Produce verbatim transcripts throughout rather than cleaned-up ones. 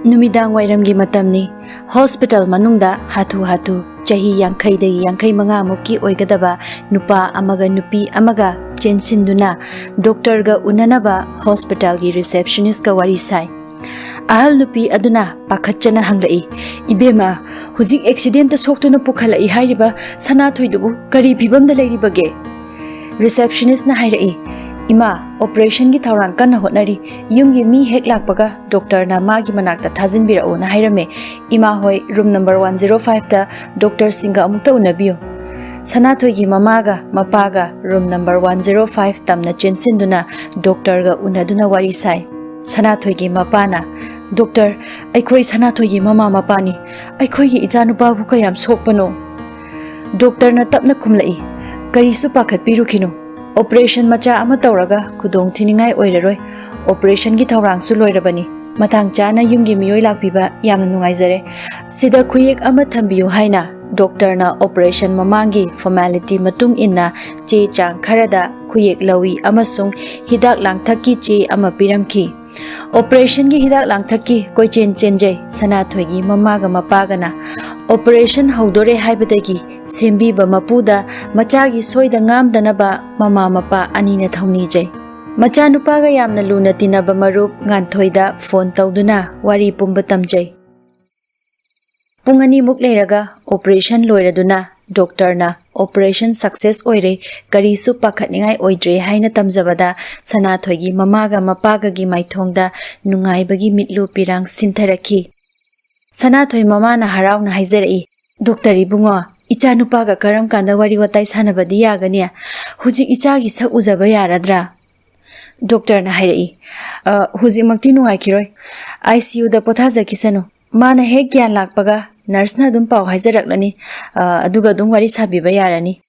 ꯅꯨꯃꯤꯗꯥꯡ ꯋꯥꯏꯔꯝꯒꯤ ꯃꯇꯝꯅꯤ꯫ ꯍꯣꯁꯄꯤꯇꯥꯜ ꯃꯅꯨꯡꯗ ꯍꯥꯊꯨ ꯍꯥꯊꯨ ꯆꯍꯤ ꯌꯥꯡꯈꯩꯗꯒꯤ ꯌꯥꯡꯈꯩ ꯃꯉꯥꯃꯨꯛꯀꯤ ꯑꯣꯏꯒꯗꯕ ꯅꯨꯄꯥ ꯑꯃꯒ ꯅꯨꯄꯤ ꯑꯃꯒ ꯆꯦꯟꯁꯤꯟꯗꯨꯅ ꯗꯣꯛꯇꯔꯒ ꯎꯅꯅꯕ ꯍꯣꯁꯄꯤꯇꯥꯜꯒꯤ ꯔꯤꯁꯦꯞꯁꯅꯤꯁꯀ ꯋꯥꯔꯤ ꯁꯥꯏ꯫ ꯑꯍꯜ ꯅꯨꯄꯤ ꯑꯗꯨꯅ ꯄꯥꯈꯠꯆꯅ ꯍꯪꯂꯛꯏ, "ꯏꯕꯦꯝꯃ, ꯍꯧꯖꯤꯛ ꯑꯦꯛꯁꯤꯗꯦꯟꯇ ꯁꯣꯛꯇꯨꯅ ꯄꯨꯈꯠꯂꯛꯏ ꯍꯥꯏꯔꯤꯕ ꯁꯅꯥꯊꯣꯏꯗꯨꯕꯨ ꯀꯔꯤ ꯐꯤꯕꯝꯗ ꯂꯩꯔꯤꯕꯒꯦ?" ꯔꯤꯁꯦꯞꯁꯅꯤꯁꯅ ꯍꯥꯏꯔꯛꯏ, "ꯏꯃꯥ, ꯑꯣꯄꯔꯦꯁꯟꯒꯤ ꯊꯧꯔꯥꯡ ꯀꯟꯅ ꯍꯣꯠꯅꯔꯤ꯫ ꯌꯨꯝꯒꯤ ꯃꯤ ꯍꯦꯛ ꯂꯥꯛꯄꯒ ꯗꯣꯛꯇꯔꯅ ꯃꯥꯒꯤ ꯃꯅꯥꯛꯇ ꯊꯥꯖꯤꯟꯕꯤꯔꯛꯎꯅ ꯍꯥꯏꯔꯝꯃꯦ꯫ ꯏꯃꯥ ꯍꯣꯏ ꯔꯨꯝ ꯅꯝꯕꯔ ꯋꯥꯟ ꯖꯤꯔꯣ ꯐꯥꯏꯚꯇ ꯗꯣꯛꯇꯔꯁꯤꯡꯒ ꯑꯃꯨꯛꯇ ꯎꯅꯕꯤꯌꯨ꯫" ꯁꯅꯥꯊꯣꯏꯒꯤ ꯃꯃꯥꯒ ꯃꯄꯥꯒ room number one zero five ꯇꯝꯅ ꯆꯦꯟꯁꯤꯟꯗꯨꯅ ꯗꯣꯛꯇꯔꯒ ꯎꯅꯗꯨꯅ ꯋꯥꯔꯤ ꯁꯥꯏ꯫ ꯁꯅꯥꯊꯣꯏꯒꯤ ꯃꯄꯥꯅ, "ꯗꯣꯛꯇꯔ, ꯑꯩꯈꯣꯏ ꯁꯅꯥꯊꯣꯏꯒꯤ ꯃꯃꯥ ꯃꯄꯥꯅꯤ꯫ ꯑꯩꯈꯣꯏꯒꯤ ꯏꯆꯥꯅꯨꯄꯥꯕꯨ ꯀꯌꯥꯝ ꯁꯣꯛꯄꯅꯣ?" ꯗꯣꯛꯇꯔꯅ ꯇꯞꯅ ꯈꯨꯝꯂꯛꯏ, "ꯀꯔꯤꯁꯨ ꯄꯥꯈꯠꯄꯤꯔꯨꯈꯤꯅꯨ꯫ ꯑꯣꯄꯔꯦꯁꯟ ꯃꯆꯥ ꯑꯃ ꯇꯧꯔꯒ ꯈꯨꯗꯣꯡ ꯊꯤꯅꯤꯡꯉꯥꯏ ꯑꯣꯏꯔꯔꯣꯏ꯫ ꯑꯣꯄꯔꯦꯁꯟꯒꯤ ꯊꯧꯔꯥꯡꯁꯨ ꯂꯣꯏꯔꯕꯅꯤ꯫ ꯃꯇꯥꯡ ꯆꯥꯅ ꯌꯨꯝꯒꯤ ꯃꯤꯑꯣꯏ ꯂꯥꯛꯄꯤꯕ ꯌꯥꯝꯅ ꯅꯨꯡꯉꯥꯏꯖꯔꯦ꯫ ꯁꯤꯗ ꯈꯨꯌꯦꯛ ꯑꯃ ꯊꯝꯕꯤꯌꯨ" ꯍꯥꯏꯅ ꯗꯣꯛꯇꯔꯅ ꯑꯣꯄꯔꯦꯁꯟ ꯃꯃꯥꯡꯒꯤ ꯐꯣꯔꯃꯥꯂꯤꯇꯤ ꯃꯇꯨꯡ ꯏꯟꯅ ꯆꯦ ꯆꯥꯡ ꯈꯔꯗ ꯈꯨꯌꯦꯛ ꯂꯧꯏ ꯑꯃꯁꯨꯡ ꯍꯤꯗꯥꯛ ꯂꯥꯡꯊꯛꯀꯤ ꯆꯦ ꯑꯃ ꯄꯤꯔꯝꯈꯤ꯫ ꯑꯣꯄꯔꯦꯁꯟꯒꯤ ꯍꯤꯗꯥꯛ ꯂꯥꯡꯊꯛꯀꯤ ꯀꯣꯏꯆꯦꯟ ꯆꯦꯟꯖꯩ ꯁꯅꯥꯊꯣꯏꯒꯤ ꯃꯃꯥꯒ ꯃꯄꯥꯒꯅ꯫ ꯑꯣꯄꯔꯦꯁꯟ ꯍꯧꯗꯣꯔꯦ ꯍꯥꯏꯕꯗꯒꯤ ꯁꯦꯝꯕꯤꯕ ꯃꯄꯨꯗ ꯃꯆꯥꯒꯤ ꯁꯣꯏꯗ ꯉꯥꯝꯗꯅꯕ ꯃꯃꯥ ꯃꯄꯥ ꯑꯅꯤꯅ ꯊꯧꯅꯤꯖꯩ꯫ ꯃꯆꯥꯅꯨꯄꯥꯒ ꯌꯥꯝꯅ ꯂꯨꯅ ꯇꯤꯟꯅꯕ ꯃꯔꯨꯞ ꯉꯥꯟꯊꯣꯏꯗ ꯐꯣꯟ ꯇꯧꯗꯨꯅ ꯋꯥꯔꯤ ꯄꯨꯝꯕ ꯇꯝꯖꯩ꯫ ꯄꯨꯡ ꯑꯅꯤꯃꯨꯛ ꯂꯩꯔꯒ ꯑꯣꯄꯔꯦꯁꯟ ꯂꯣꯏꯔꯗꯨꯅ ꯗꯣꯛꯇꯔꯅ "ꯑꯣꯄꯔꯦꯁꯟ ꯁꯛꯁꯦꯁ ꯑꯣꯏꯔꯦ, ꯀꯔꯤꯁꯨ ꯄꯥꯈꯠꯅꯤꯡꯉꯥꯏ ꯑꯣꯏꯗ꯭ꯔꯦ" ꯍꯥꯏꯅ ꯇꯝꯖꯕꯗ ꯁꯅꯥꯊꯣꯏꯒꯤ ꯃꯃꯥꯒ ꯃꯄꯥꯒꯒꯤ ꯃꯥꯏꯊꯣꯡꯗ ꯅꯨꯡꯉꯥꯏꯕꯒꯤ ꯃꯤꯠꯂꯨ ꯄꯤꯔꯥꯡ ꯁꯤꯟꯊꯔꯛꯈꯤ꯫ ꯁꯅꯥꯊꯣꯏ ꯃꯃꯥꯅ ꯍꯔꯥꯎꯅ ꯍꯥꯏꯖꯔꯛꯏ, "ꯗꯣꯛꯇꯔ ꯏꯕꯨꯡꯉꯣ, ꯏꯆꯥꯅꯨꯄꯥꯒ ꯀꯔꯝ ꯀꯥꯟꯗ ꯋꯥꯔꯤ ꯋꯥꯇꯥꯏ ꯁꯥꯟꯅꯕꯗꯤ ꯌꯥꯒꯅꯤ? ꯍꯧꯖꯤꯛ ꯏꯆꯥꯒꯤ ꯁꯛ ꯎꯖꯕ ꯌꯥꯔꯗ꯭ꯔꯥ?" ꯗꯣꯛꯇꯔꯅ ꯍꯥꯏꯔꯛꯏ, "ꯑ, ꯍꯧꯖꯤꯛꯃꯛꯇꯤ ꯅꯨꯡꯉꯥꯏꯈꯤꯔꯣꯏ꯫ ꯑꯥꯏ ꯁꯤ ꯌꯨꯗ ꯄꯣꯊꯥꯖꯈꯤꯁꯅꯨ꯫ ꯃꯥꯅ ꯍꯦꯛ ꯒ꯭ꯌꯥꯟ ꯂꯥꯛꯄꯒ ꯅꯔꯁꯅ ꯑꯗꯨꯝ ꯄꯥꯎ ꯍꯥꯏꯖꯔꯛꯂꯅꯤ꯫ ꯑ, ꯑꯗꯨꯒ ꯑꯗꯨꯝ ꯋꯥꯔꯤ ꯁꯥꯕꯤꯕ ꯌꯥꯔꯅꯤ꯫"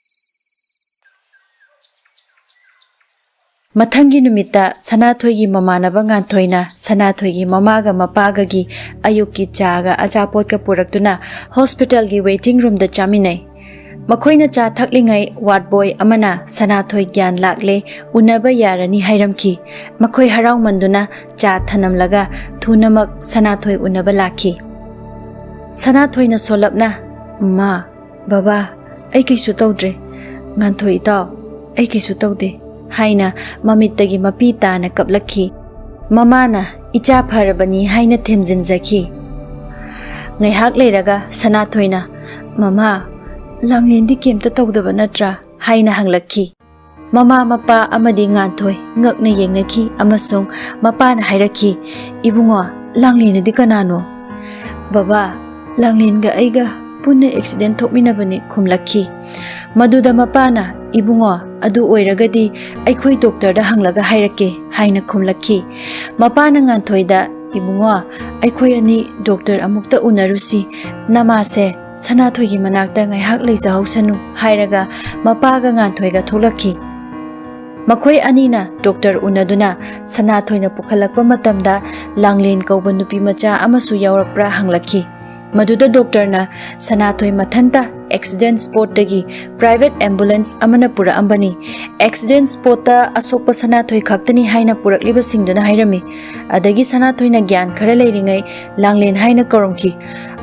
ꯃꯊꯪꯒꯤ ꯅꯨꯃꯤꯠꯇ ꯁꯅꯥꯊꯣꯏꯒꯤ ꯃꯃꯥꯟꯅꯕ ꯉꯥꯟꯊꯣꯏꯅ ꯁꯅꯥꯊꯣꯏꯒꯤ ꯃꯃꯥꯒ ꯃꯄꯥꯒꯒꯤ ꯑꯌꯨꯛꯀꯤ ꯆꯥꯒ ꯑꯆꯥꯄꯣꯠꯀ ꯄꯨꯔꯛꯇꯨꯅ ꯍꯣꯁꯄꯤꯇꯥꯜꯒꯤ ꯋꯦꯇꯤꯡ ꯔꯨꯝꯗ ꯆꯥꯃꯤꯟꯅꯩ꯫ ꯃꯈꯣꯏꯅ ꯆꯥ ꯊꯛꯂꯤꯉꯩ ꯋꯥꯔꯗ ꯕꯣꯏ ꯑꯃꯅ ꯁꯅꯥꯊꯣꯏ ꯒ꯭ꯌꯥꯟ ꯂꯥꯛꯂꯦ, ꯎꯅꯕ ꯌꯥꯔꯅꯤ ꯍꯥꯏꯔꯝꯈꯤ꯫ ꯃꯈꯣꯏ ꯍꯔꯥꯎꯃꯟꯗꯨꯅ ꯆꯥ ꯊꯅꯝꯂꯒ ꯊꯨꯅꯃꯛ ꯁꯅꯥꯊꯣꯏ ꯎꯅꯕ ꯂꯥꯛꯈꯤ꯫ ꯁꯅꯥꯊꯣꯏꯅ ꯁꯣꯂꯞꯅ, "ꯃꯥ, ꯕꯕꯥ, ꯑꯩ ꯀꯩꯁꯨ ꯇꯧꯗ꯭ꯔꯦ꯫ ꯉꯥꯟꯊꯣꯏ ꯏꯇꯥꯎ, ꯑꯩ ꯀꯩꯁꯨ ꯇꯧꯗꯦ," ꯍꯥꯏꯅ ꯃꯃꯤꯠꯇꯒꯤ ꯃꯄꯤ ꯇꯥꯅ ꯀꯞꯂꯛꯈꯤ꯫ ꯃꯃꯥꯅ, "ꯏꯆꯥ ꯐꯔꯕꯅꯤ," ꯍꯥꯏꯅ ꯊꯦꯝꯖꯤꯟꯖꯈꯤ꯫ ꯉꯥꯏꯍꯥꯛ ꯂꯩꯔꯒ ꯁꯅꯥꯊꯣꯏꯅ, "ꯃꯃꯥ, ꯂꯥꯡꯂꯦꯟꯗꯤ ꯀꯩꯝꯇ ꯇꯧꯗꯕ ꯅꯠꯇ꯭ꯔꯥ?" ꯍꯥꯏꯅ ꯍꯪꯂꯛꯈꯤ꯫ ꯃꯃꯥ, ꯃꯄꯥ ꯑꯃꯗꯤ ꯉꯥꯟꯊꯣꯏ ꯉꯛꯅ ꯌꯦꯡꯅꯈꯤ ꯑꯃꯁꯨꯡ ꯃꯄꯥꯅ ꯍꯥꯏꯔꯛꯈꯤ, "ꯏꯕꯨꯡꯉꯣ, ꯂꯥꯡꯂꯦꯟ ꯑꯗꯤ ꯀꯅꯥꯅꯣ?" "ꯕꯕꯥ, ꯂꯥꯡꯂꯦꯟꯒ ꯑꯩꯒ ꯄꯨꯟꯅ ꯑꯦꯛꯁꯤꯗꯦꯟ ꯊꯣꯛꯃꯤꯟꯅꯕꯅꯤ," ꯈꯨꯝꯂꯛꯈꯤ꯫ ꯃꯗꯨꯗ ꯃꯄꯥꯅ, "ꯏꯕꯨꯡꯉꯣ, ꯑꯗꯨ ꯑꯣꯏꯔꯒꯗꯤ ꯑꯩꯈꯣꯏ ꯗꯣꯛꯇꯔꯗ ꯍꯪꯂꯒ ꯍꯥꯏꯔꯛꯀꯦ," ꯍꯥꯏꯅ ꯈꯨꯝꯂꯛꯈꯤ꯫ ꯃꯄꯥꯅ ꯉꯥꯟꯊꯣꯏꯗ, "ꯏꯕꯨꯡꯉꯣ, ꯑꯩꯈꯣꯏ ꯑꯅꯤ ꯗꯣꯛꯇꯔ ꯑꯃꯨꯛꯇ ꯎꯅꯔꯨꯁꯤ꯫ ꯅꯃꯥꯁꯦ ꯁꯅꯥꯊꯣꯏꯒꯤ ꯃꯅꯥꯛꯇ ꯉꯥꯏꯍꯥꯛ ꯂꯩꯖꯍꯧꯁꯅꯨ," ꯍꯥꯏꯔꯒ ꯃꯄꯥꯒ ꯉꯥꯟꯊꯣꯏꯒ ꯊꯣꯛꯂꯛꯈꯤ꯫ ꯃꯈꯣꯏ ꯑꯅꯤꯅ ꯗꯣꯛꯇꯔ ꯎꯅꯗꯨꯅ ꯁꯅꯥꯊꯣꯏꯅ ꯄꯨꯈꯠꯂꯛꯄ ꯃꯇꯝꯗ ꯂꯥꯡꯂꯦꯟ ꯀꯧꯕ ꯅꯨꯄꯤ ꯃꯆꯥ ꯑꯃꯁꯨ ꯌꯥꯎꯔꯛꯄ꯭ꯔꯥ ꯍꯪꯂꯛꯈꯤ꯫ ꯃꯗꯨꯗ ꯗꯣꯛꯇꯔꯅ ꯁꯅꯥꯊꯣꯏ ꯃꯊꯟꯇ ꯑꯦꯛꯁꯤꯗꯦꯟ ꯁ꯭ꯄꯣꯠꯇꯒꯤ ꯄ꯭ꯔꯥꯏꯚꯦꯠ ꯑꯦꯝꯕꯨꯂꯦꯟꯁ ꯑꯃꯅ ꯄꯨꯔꯛꯑꯝꯕꯅꯤ꯫ ꯑꯦꯛꯁꯤꯗꯦꯟ ꯁ꯭ꯄꯣꯠꯇ ꯑꯁꯣꯛꯄ ꯁꯅꯥꯊꯣꯏ ꯈꯛꯇꯅꯤ ꯍꯥꯏꯅ ꯄꯨꯔꯛꯂꯤꯕꯁꯤꯡꯗꯨꯅ ꯍꯥꯏꯔꯝꯃꯤ꯫ ꯑꯗꯒꯤ ꯁꯅꯥꯊꯣꯏꯅ ꯒ꯭ꯌꯥꯟ ꯈꯔ ꯂꯩꯔꯤꯉꯩ ꯂꯥꯡꯂꯦꯟ ꯍꯥꯏꯅ ꯀꯧꯔꯝꯈꯤ꯫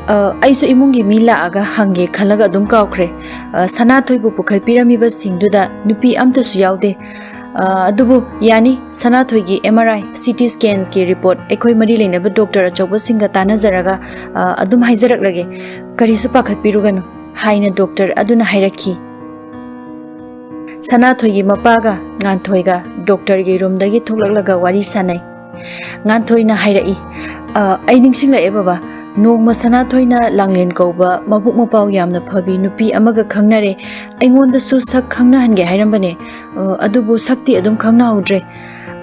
"ꯑ, ꯑꯩꯁꯨ ꯏꯃꯨꯡꯒꯤ ꯃꯤ ꯂꯥꯛꯑꯒ ꯍꯪꯒꯦ ꯈꯜꯂꯒ ꯑꯗꯨꯝ ꯀꯥꯎꯈ꯭ꯔꯦ꯫ ꯑ, ꯁꯅꯥꯊꯣꯏꯕꯨ ꯄꯨꯈꯠꯄꯤꯔꯝꯃꯤꯕꯁꯤꯡꯗꯨꯗ ꯅꯨꯄꯤ ꯑꯝꯇꯁꯨ ꯌꯥꯎꯗꯦ꯫ ꯑ, ꯑꯗꯨꯕꯨ ꯌꯥꯅꯤ, ꯁꯅꯥꯊꯣꯏꯒꯤ ꯑꯦꯝ ꯑꯥꯔ ꯑꯥꯏ, ꯁꯤ ꯇꯤ ꯁ꯭ꯀꯦꯟꯁꯀꯤ ꯔꯤꯄꯣꯔꯠ ꯑꯩꯈꯣꯏ ꯃꯔꯤ ꯂꯩꯅꯕ ꯗꯣꯛꯇꯔ ꯑꯆꯧꯕꯁꯤꯡꯒ ꯇꯥꯟꯅꯖꯔꯒ, ꯑ, ꯑꯗꯨꯝ ꯍꯥꯏꯖꯔꯛꯂꯒꯦ꯫ ꯀꯔꯤꯁꯨ ꯄꯥꯈꯠꯄꯤꯔꯨꯒꯅꯨ," ꯍꯥꯏꯅ ꯗꯣꯛꯇꯔ ꯑꯗꯨꯅ ꯍꯥꯏꯔꯛꯈꯤ꯫ ꯁꯅꯥꯊꯣꯏꯒꯤ ꯃꯄꯥꯒ ꯉꯥꯟꯊꯣꯏꯒ ꯗꯣꯛꯇꯔꯒꯤ ꯔꯨꯝꯗꯒꯤ ꯊꯣꯛꯂꯛꯂꯒ ꯋꯥꯔꯤ ꯁꯥꯅꯩ꯫ ꯉꯥꯟꯊꯣꯏꯅ ꯍꯥꯏꯔꯛꯏ, "ꯑ, ꯑꯩ ꯅꯤꯡꯁꯤꯡꯂꯛꯑꯦ ꯕꯕꯥ, ꯅꯣꯡꯃ ꯁꯅꯥꯊꯣꯏꯅ ꯂꯥꯡꯂꯦꯟ ꯀꯧꯕ ꯃꯕꯨꯛ ꯃꯄꯥꯎ ꯌꯥꯝꯅ ꯐꯕꯤ ꯅꯨꯄꯤ ꯑꯃꯒ ꯈꯪꯅꯔꯦ꯫ ꯑꯩꯉꯣꯟꯗꯁꯨ ꯁꯛ ꯈꯪꯅꯍꯟꯒꯦ ꯍꯥꯏꯔꯝꯕꯅꯦ꯫ ꯑ, ꯑꯗꯨꯕꯨ ꯁꯛꯇꯤ ꯑꯗꯨꯝ ꯈꯪꯅꯍꯧꯗ꯭ꯔꯦ꯫"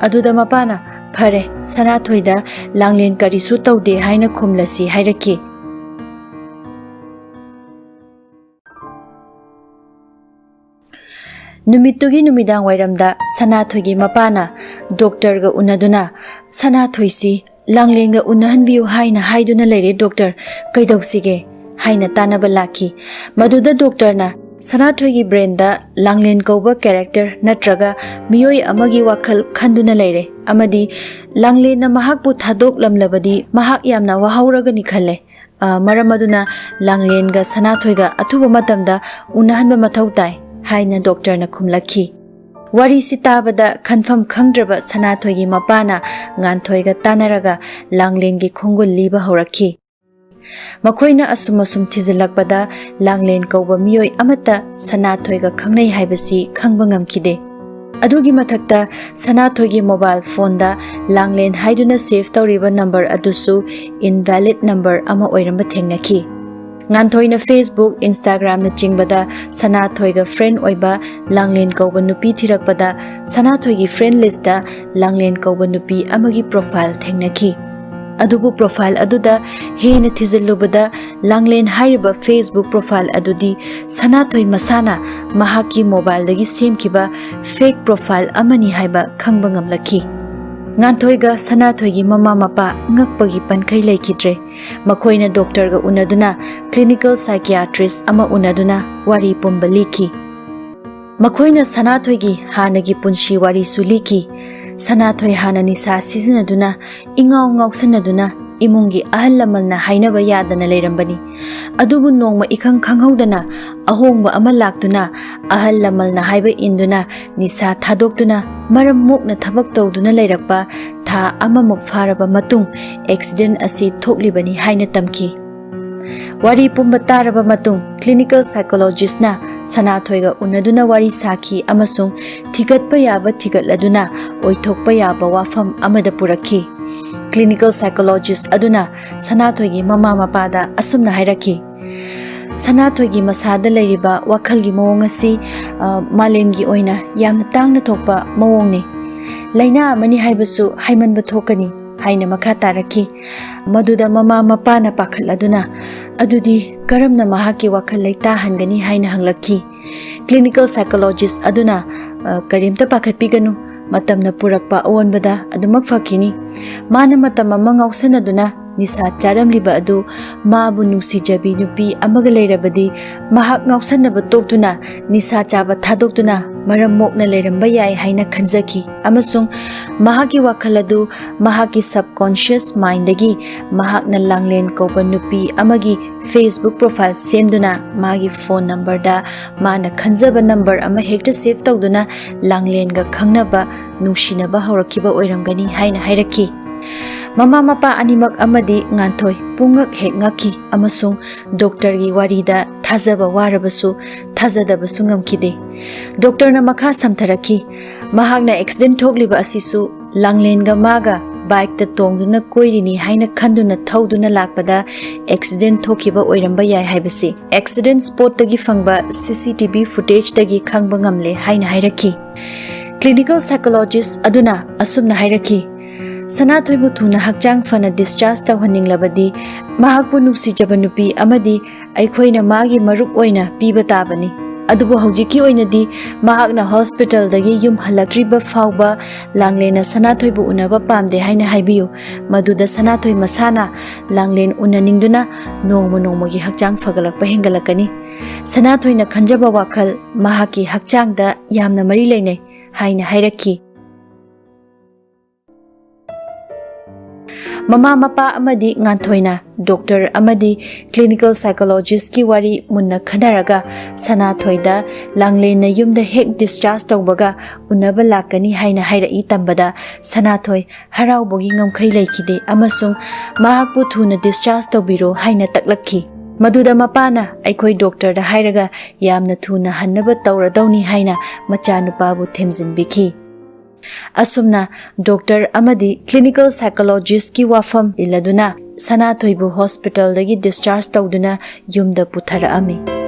ꯑꯗꯨꯗ ꯃꯄꯥꯅ, "ꯐꯔꯦ, ꯁꯅꯥꯊꯣꯏꯗ ꯂꯥꯡꯂꯦꯟ ꯀꯔꯤꯁꯨ ꯇꯧꯗꯦ," ꯍꯥꯏꯅ ꯈꯨꯝꯂꯁꯤ ꯍꯥꯏꯔꯛꯈꯤ꯫ ꯅꯨꯃꯤꯠꯇꯨꯒꯤ ꯅꯨꯃꯤꯗꯥꯡ ꯋꯥꯏꯔꯝꯗ ꯁꯅꯥꯊꯣꯏꯒꯤ ꯃꯄꯥꯅ ꯗꯣꯛꯇꯔꯒ ꯎꯅꯗꯨꯅ, "ꯁꯅꯥꯊꯣꯏꯁꯤ ꯂꯥꯡꯂꯦꯟꯒ ꯎꯅꯍꯟꯕꯤꯌꯨ ꯍꯥꯏꯅ ꯍꯥꯏꯗꯨꯅ ꯂꯩꯔꯦ ꯗꯣꯛꯇꯔ, ꯀꯩꯗꯧꯁꯤꯒꯦ?" ꯍꯥꯏꯅ ꯇꯥꯟꯅꯕ ꯂꯥꯛꯈꯤ꯫ ꯃꯗꯨꯗ ꯗꯣꯛꯇꯔꯅ, ꯁꯅꯥꯊꯣꯏꯒꯤ ꯕ꯭ꯔꯦꯟꯗ ꯂꯥꯡꯂꯦꯟ ꯀꯧꯕ ꯀꯦꯔꯦꯛꯇꯔ ꯅꯠꯇ꯭ꯔꯒ ꯃꯤꯑꯣꯏ ꯑꯃꯒꯤ ꯋꯥꯈꯜ ꯈꯟꯗꯨꯅ ꯂꯩꯔꯦ ꯑꯃꯗꯤ ꯂꯥꯡꯂꯦꯟꯅ ꯃꯍꯥꯛꯄꯨ ꯊꯥꯗꯣꯛꯂꯝꯂꯕꯗꯤ ꯃꯍꯥꯛ ꯌꯥꯝꯅ ꯋꯥꯍꯧꯔꯒꯅꯤ ꯈꯜꯂꯦ꯫ ꯑ, ꯃꯔꯝ ꯑꯗꯨꯅ ꯂꯥꯡꯂꯦꯟꯒ ꯁꯅꯥꯊꯣꯏꯒ ꯑꯊꯨꯕ ꯃꯇꯝꯗ ꯎꯅꯍꯟꯕ ꯃꯊꯧ ꯇꯥꯏ ꯍꯥꯏꯅ ꯗꯣꯛꯇꯔꯅ ꯈꯨꯝꯂꯛꯈꯤ꯫ ꯋꯥꯔꯤꯁꯤ ꯇꯥꯕꯗ ꯈꯟꯐꯝ ꯈꯪꯗ꯭ꯔꯕ ꯁꯅꯥꯊꯣꯏꯒꯤ ꯃꯄꯥꯅ ꯉꯥꯟꯊꯣꯏꯒ ꯇꯥꯟꯅꯔꯒ ꯂꯥꯡꯂꯦꯟꯒꯤ ꯈꯣꯡꯒꯨꯜ ꯂꯤꯕ ꯍꯧꯔꯛꯈꯤ꯫ ꯃꯈꯣꯏꯅ ꯑꯁꯨꯝ ꯑꯁꯨꯝ ꯊꯤꯖꯤꯜꯂꯛꯄꯗ ꯂꯥꯡꯂꯦꯟ ꯀꯧꯕ ꯃꯤꯑꯣꯏ ꯑꯃꯠꯇ ꯁꯅꯥꯊꯣꯏꯒ ꯈꯪꯅꯩ ꯍꯥꯏꯕꯁꯤ ꯈꯪꯕ ꯉꯝꯈꯤꯗꯦ꯫ ꯑꯗꯨꯒꯤ ꯃꯊꯛꯇ ꯁꯅꯥꯊꯣꯏꯒꯤ ꯃꯣꯕꯥꯏꯜ ꯐꯣꯟꯗ ꯂꯥꯡꯂꯦꯟ ꯍꯥꯏꯗꯨꯅ ꯁꯦꯚ ꯇꯧꯔꯤꯕ ꯅꯝꯕꯔ ꯑꯗꯨꯁꯨ ꯏꯟꯚꯦꯂꯤꯗ ꯅꯝꯕꯔ ꯑꯃ ꯑꯣꯏꯔꯝꯕ ꯊꯦꯡꯅꯈꯤ꯫ ꯉꯥꯟꯊꯣꯏꯅ Facebook, Instagram ꯅꯆꯤꯡꯕꯗ ꯁꯅꯥꯊꯣꯏꯒ ꯐ꯭ꯔꯦꯟ ꯑꯣꯏꯕ ꯂꯥꯡꯂꯦꯟ ꯀꯧꯕ ꯅꯨꯄꯤ ꯊꯤꯔꯛꯄꯗ ꯁꯅꯥꯊꯣꯏꯒꯤ ꯐ꯭ꯔꯦꯟ ꯂꯤꯁꯇ ꯂꯥꯡꯂꯦꯟ ꯀꯧꯕ ꯅꯨꯄꯤ ꯑꯃꯒꯤ ꯄ꯭ꯔꯣꯐꯥꯏꯜ ꯊꯦꯡꯅꯈꯤ꯫ ꯑꯗꯨꯕꯨ ꯄ꯭ꯔꯣꯐꯥꯏꯜ ꯑꯗꯨꯗ ꯍꯦꯟꯅ ꯊꯤꯖꯤꯜꯂꯨꯕꯗ ꯂꯥꯡꯂꯦꯟ ꯍꯥꯏꯔꯤꯕ Facebook ꯄ꯭ꯔꯣꯐꯥꯏꯜ ꯑꯗꯨꯗꯤ ꯁꯅꯥꯊꯣꯏ ꯃꯁꯥꯅ ꯃꯍꯥꯛꯀꯤ ꯃꯣꯕꯥꯏꯜꯗꯒꯤ ꯁꯦꯝꯈꯤꯕ ꯐꯦꯛ ꯄ꯭ꯔꯣꯐꯥꯏꯜ ꯑꯃꯅꯤ ꯍꯥꯏꯕ ꯈꯪꯕ ꯉꯝꯂꯛꯈꯤ꯫ ꯉꯥꯟꯊꯣꯏꯒ ꯁꯅꯥꯊꯣꯏꯒꯤ ꯃꯃꯥ ꯃꯄꯥ ꯉꯛꯄꯒꯤ ꯄꯟꯈꯩ ꯂꯩꯈꯤꯗ꯭ꯔꯦ꯫ ꯃꯈꯣꯏꯅ ꯗꯣꯛꯇꯔꯒ ꯎꯅꯗꯨꯅ ꯀ꯭ꯂꯤꯅꯤꯀꯦꯜ ꯁꯥꯏꯀꯤꯌꯥꯇ꯭ꯔꯤꯁ ꯑꯃ ꯎꯅꯗꯨꯅ ꯋꯥꯔꯤ ꯄꯨꯝꯕ ꯂꯤꯈꯤ꯫ ꯃꯈꯣꯏꯅ ꯁꯅꯥꯊꯣꯏꯒꯤ ꯍꯥꯟꯅꯒꯤ ꯄꯨꯟꯁꯤ ꯋꯥꯔꯤꯁꯨ ꯂꯤꯈꯤ꯫ ꯁꯅꯥꯊꯣꯏ ꯍꯥꯟꯅ ꯅꯤꯁꯥ ꯁꯤꯖꯤꯟꯅꯗꯨꯅ ꯏꯉꯥꯎ ꯉꯥꯎꯁꯟꯅꯗꯨꯅ ꯏꯃꯨꯡꯒꯤ ꯑꯍꯜ ꯂꯃꯟꯅ ꯍꯥꯏꯅꯕ ꯌꯥꯗꯅ ꯂꯩꯔꯝꯕꯅꯤ꯫ ꯑꯗꯨꯕꯨ ꯅꯣꯡꯃ ꯏꯈꯪ ꯈꯪꯍꯧꯗꯅ ꯑꯍꯣꯡꯕ ꯑꯃ ꯂꯥꯛꯇꯨꯅ ꯑꯍꯜ ꯂꯃꯟꯅ ꯍꯥꯏꯕ ꯏꯟꯗꯨꯅ ꯅꯤꯁꯥ ꯊꯥꯗꯣꯛꯇꯨꯅ ꯃꯔꯝ ꯃꯣꯛꯅ ꯊꯕꯛ ꯇꯧꯗꯨꯅ ꯂꯩꯔꯛꯄ ꯊꯥ ꯑꯃꯃꯨꯛ ꯐꯥꯔꯕ ꯃꯇꯨꯡ ꯑꯦꯛꯁꯤꯗꯦꯟ ꯑꯁꯤ ꯊꯣꯛꯂꯤꯕꯅꯤ ꯍꯥꯏꯅ ꯇꯝꯈꯤ꯫ ꯋꯥꯔꯤ ꯄꯨꯝꯕ ꯇꯥꯔꯕ ꯃꯇꯨꯡ ꯀ꯭ꯂꯤꯅꯤꯀꯦꯜ ꯁꯥꯏꯀꯣꯂꯣꯖꯤꯁꯅ ꯁꯅꯥꯊꯣꯏꯒ ꯎꯅꯗꯨꯅ ꯋꯥꯔꯤ ꯁꯥꯈꯤ ꯑꯃꯁꯨꯡ ꯊꯤꯒꯠꯄ ꯌꯥꯕ ꯊꯤꯒꯠꯂꯗꯨꯅ ꯑꯣꯏꯊꯣꯛꯄ ꯌꯥꯕ ꯋꯥꯐꯝ ꯑꯃꯗ ꯄꯨꯔꯛꯈꯤ꯫ ꯀ꯭ꯂꯤꯅꯤꯀꯦꯜ ꯁꯥꯏꯀꯣꯂꯣꯖꯤꯁ ꯑꯗꯨꯅ ꯁꯅꯥꯊꯣꯏꯒꯤ ꯃꯃꯥ ꯃꯄꯥꯗ ꯑꯁꯨꯝꯅ ꯍꯥꯏꯔꯛꯈꯤ, "ꯁꯅꯥꯊꯣꯏꯒꯤ ꯃꯁꯥꯗ ꯂꯩꯔꯤꯕ ꯋꯥꯈꯜꯒꯤ ꯃꯑꯣꯡ ꯑꯁꯤ, ꯑ, ꯃꯥꯂꯦꯝꯒꯤ ꯑꯣꯏꯅ ꯌꯥꯝꯅ ꯇꯥꯡꯅ ꯊꯣꯛꯄ ꯃꯑꯣꯡꯅꯤ꯫ ꯂꯥꯏꯅꯥ ꯑꯃꯅꯤ ꯍꯥꯏꯕꯁꯨ ꯍꯥꯏꯃꯟꯕ ꯊꯣꯛꯀꯅꯤ" ꯍꯥꯏꯅ ꯃꯈꯥ ꯇꯥꯔꯛꯈꯤ꯫ ꯃꯗꯨꯗ ꯃꯃꯥ ꯃꯄꯥꯅ ꯄꯥꯈꯠꯂꯗꯨꯅ, "ꯑꯗꯨꯗꯤ ꯀꯔꯝꯅ ꯃꯍꯥꯛꯀꯤ ꯋꯥꯈꯜ ꯂꯩꯇꯥꯍꯟꯒꯅꯤ?" ꯍꯥꯏꯅ ꯍꯪꯂꯛꯈꯤ꯫ ꯀ꯭ꯂꯤꯅꯤꯀꯦꯜ ꯁꯥꯏꯀꯣꯂꯣꯖꯤꯁ ꯑꯗꯨꯅ, "ꯑ, ꯀꯔꯤꯝꯇ ꯄꯥꯈꯠꯄꯤꯒꯅꯨ, ꯃꯇꯝꯅ ꯄꯨꯔꯛꯄ ꯑꯑꯣꯟꯕꯗ ꯑꯗꯨꯃꯛ ꯐꯈꯤꯅꯤ꯫ ꯃꯥꯅ ꯃꯇꯝ ꯑꯃ ꯉꯥꯎꯁꯟꯅꯗꯨꯅ ꯅꯤꯁꯥ ꯆꯥꯔꯝꯂꯤꯕ ꯑꯗꯨ ꯃꯥꯕꯨ ꯅꯨꯡꯁꯤꯖꯕꯤ ꯅꯨꯄꯤ ꯑꯃꯒ ꯂꯩꯔꯕꯗꯤ ꯃꯍꯥꯛ ꯉꯥꯎꯁꯟꯅꯕ ꯇꯣꯛꯇꯨꯅ ꯅꯤꯁꯥ ꯆꯥꯕ ꯊꯥꯗꯣꯛꯇꯨꯅ ꯃꯔꯝ ꯃꯣꯛꯅ ꯂꯩꯔꯝꯕ ꯌꯥꯏ ꯍꯥꯏꯅ ꯈꯟꯖꯈꯤ꯫ ꯑꯃꯁꯨꯡ ꯃꯍꯥꯛꯀꯤ ꯋꯥꯈꯜ ꯑꯗꯨ ꯃꯍꯥꯛꯀꯤ subconscious mindꯗꯒꯤ ꯃꯍꯥꯛꯅ ꯂꯥꯡꯂꯦꯟ ꯀꯧꯕ ꯅꯨꯄꯤ ꯑꯃꯒꯤ Facebook profile ꯁꯦꯝꯗꯨꯅ ꯃꯥꯒꯤ phone numberꯗ ꯃꯥꯅ ꯈꯟꯖꯕ number ꯑꯃ ꯍꯦꯛꯇ save ꯇꯧꯗꯨꯅ ꯂꯥꯡꯂꯦꯟꯒ ꯈꯪꯅꯕ, ꯅꯨꯡꯁꯤꯅꯕ ꯍꯧꯔꯛꯈꯤꯕ ꯑꯣꯏꯔꯝꯒꯅꯤ ꯍꯥꯏꯅ ꯍꯥꯏꯔꯛꯈꯤ꯫ ꯃꯃꯥ ꯃꯄꯥ ꯑꯅꯤꯃꯛ ꯑꯃꯗꯤ ꯉꯥꯟꯊꯣꯏ ꯄꯨꯡꯉꯛ ꯍꯦꯛ ꯉꯛꯈꯤ ꯑꯃꯁꯨꯡ ꯗꯣꯛꯇꯔꯒꯤ ꯋꯥꯔꯤꯗ ꯊꯥꯖꯕ ꯋꯥꯔꯕꯁꯨ ꯊꯥꯖꯗꯕꯁꯨ ꯉꯝꯈꯤꯗꯦ꯫ ꯗꯣꯛꯇꯔꯅ ꯃꯈꯥ ꯁꯝꯊꯔꯛꯈꯤ, ꯃꯍꯥꯛꯅ accident ꯊꯣꯛꯂꯤꯕ ꯑꯁꯤꯁꯨ ꯂꯥꯡꯂꯦꯟꯒ ꯃꯥꯒ bikeꯇ ꯇꯣꯡꯗꯨꯅ ꯀꯣꯏꯔꯤꯅꯤ ꯍꯥꯏꯅ ꯈꯟꯗꯨꯅ ꯊꯧꯗꯨꯅ ꯂꯥꯛꯄꯗ accident ꯊꯣꯛꯈꯤꯕ ꯑꯣꯏꯔꯝꯕ ꯌꯥꯏ ꯍꯥꯏꯕꯁꯤ accident spotꯇꯒꯤ ꯐꯪꯕ CCTV footageꯗꯒꯤ ꯈꯪꯕ ꯉꯝꯂꯦ ꯍꯥꯏꯅ ꯍꯥꯏꯔꯛꯈꯤ꯫ Clinical psychologist ꯑꯗꯨꯅ ꯑꯁꯨꯝꯅ ꯍꯥꯏꯔꯛꯈꯤ, ꯁꯅꯥꯊꯣꯏꯕꯨ ꯊꯨꯅ ꯍꯛꯆꯥꯡ ꯐꯅ discharge ꯇꯧꯍꯟꯅꯤꯡꯂꯕꯗꯤ ꯃꯍꯥꯛꯄꯨ ꯅꯨꯡꯁꯤꯖꯕ ꯅꯨꯄꯤ ꯑꯃꯗꯤ ꯑꯩꯈꯣꯏꯅ ꯃꯥꯒꯤ ꯃꯔꯨꯞ ꯑꯣꯏꯅ ꯄꯤꯕ ꯇꯥꯕꯅꯤ꯫ ꯑꯗꯨꯕꯨ ꯍꯧꯖꯤꯛꯀꯤ ꯑꯣꯏꯅꯗꯤ ꯃꯍꯥꯛꯅ hospitalꯗꯒꯤ ꯌꯨꯝ ꯍꯜꯂꯛꯇ꯭ꯔꯤꯕ ꯐꯥꯎꯕ ꯂꯥꯡꯂꯦꯟꯅ ꯁꯅꯥꯊꯣꯏꯕꯨ ꯎꯅꯕ ꯄꯥꯝꯗꯦ ꯍꯥꯏꯅ ꯍꯥꯏꯕꯤꯌꯨ꯫ ꯃꯗꯨꯗ ꯁꯅꯥꯊꯣꯏ ꯃꯁꯥꯅ ꯂꯥꯡꯂꯦꯟ ꯎꯅꯅꯤꯡꯗꯨꯅ ꯅꯣꯡꯃ ꯅꯣꯡꯃꯒꯤ ꯍꯛꯆꯥꯡ ꯐꯒꯠꯂꯛꯄ ꯍꯦꯟꯒꯠꯂꯛꯀꯅꯤ꯫ ꯁꯅꯥꯊꯣꯏꯅ ꯈꯟꯖꯕ ꯋꯥꯈꯜ ꯃꯍꯥꯛꯀꯤ ꯍꯛꯆꯥꯡꯗ ꯌꯥꯝꯅ ꯃꯔꯤ ꯂꯩꯅꯩ ꯍꯥꯏꯅ ꯍꯥꯏꯔꯛꯈꯤ꯫ ꯃꯃꯥ ꯃꯄꯥ ꯑꯃꯗꯤ ꯉꯥꯟꯊꯣꯏꯅ ꯗꯣꯛꯇꯔ ꯑꯃꯗꯤ clinical psychologistꯀꯤ ꯋꯥꯔꯤ ꯃꯨꯟꯅ ꯈꯟꯅꯔꯒ ꯁꯅꯥꯊꯣꯏꯗ ꯂꯥꯡꯂꯦꯟꯅ ꯌꯨꯝꯗ ꯍꯦꯛ discharge ꯇꯧꯕꯒ ꯎꯅꯕ ꯂꯥꯛꯀꯅꯤ ꯍꯥꯏꯅ ꯍꯥꯏꯔꯛꯏ ꯇꯝꯕꯗ ꯁꯅꯥꯊꯣꯏ ꯍꯔꯥꯎꯕꯒꯤ ꯉꯝꯈꯩ ꯂꯩꯈꯤꯗꯦ ꯑꯃꯁꯨꯡ ꯃꯍꯥꯛꯄꯨ ꯊꯨꯅ discharge ꯇꯧꯕꯤꯔꯣ ꯍꯥꯏꯅ ꯇꯛꯂꯛꯈꯤ꯫ ꯃꯗꯨꯗ ꯃꯄꯥꯅ ꯑꯩꯈꯣꯏ ꯗꯣꯛꯇꯔꯗ ꯍꯥꯏꯔꯒ ꯌꯥꯝꯅ ꯊꯨꯅ ꯍꯟꯅꯕ ꯇꯧꯔꯗꯧꯅꯤ ꯍꯥꯏꯅ ꯃꯆꯥꯅꯨꯄꯥꯕꯨ ꯊꯦꯝꯖꯤꯟꯕꯤꯈꯤ꯫ ꯑꯁꯨꯝꯅ ꯗꯣꯛꯇꯔ ꯑꯃꯗꯤ clinical psychologistꯀꯤ ꯋꯥꯐꯝ ꯏꯜꯂꯗꯨꯅ ꯁꯅꯥꯊꯣꯏꯕꯨ hospitalꯗꯒꯤ discharge ꯇꯧꯗꯨꯅ ꯌꯨꯝꯗ ꯄꯨꯊꯔꯛꯑꯝꯃꯤ꯫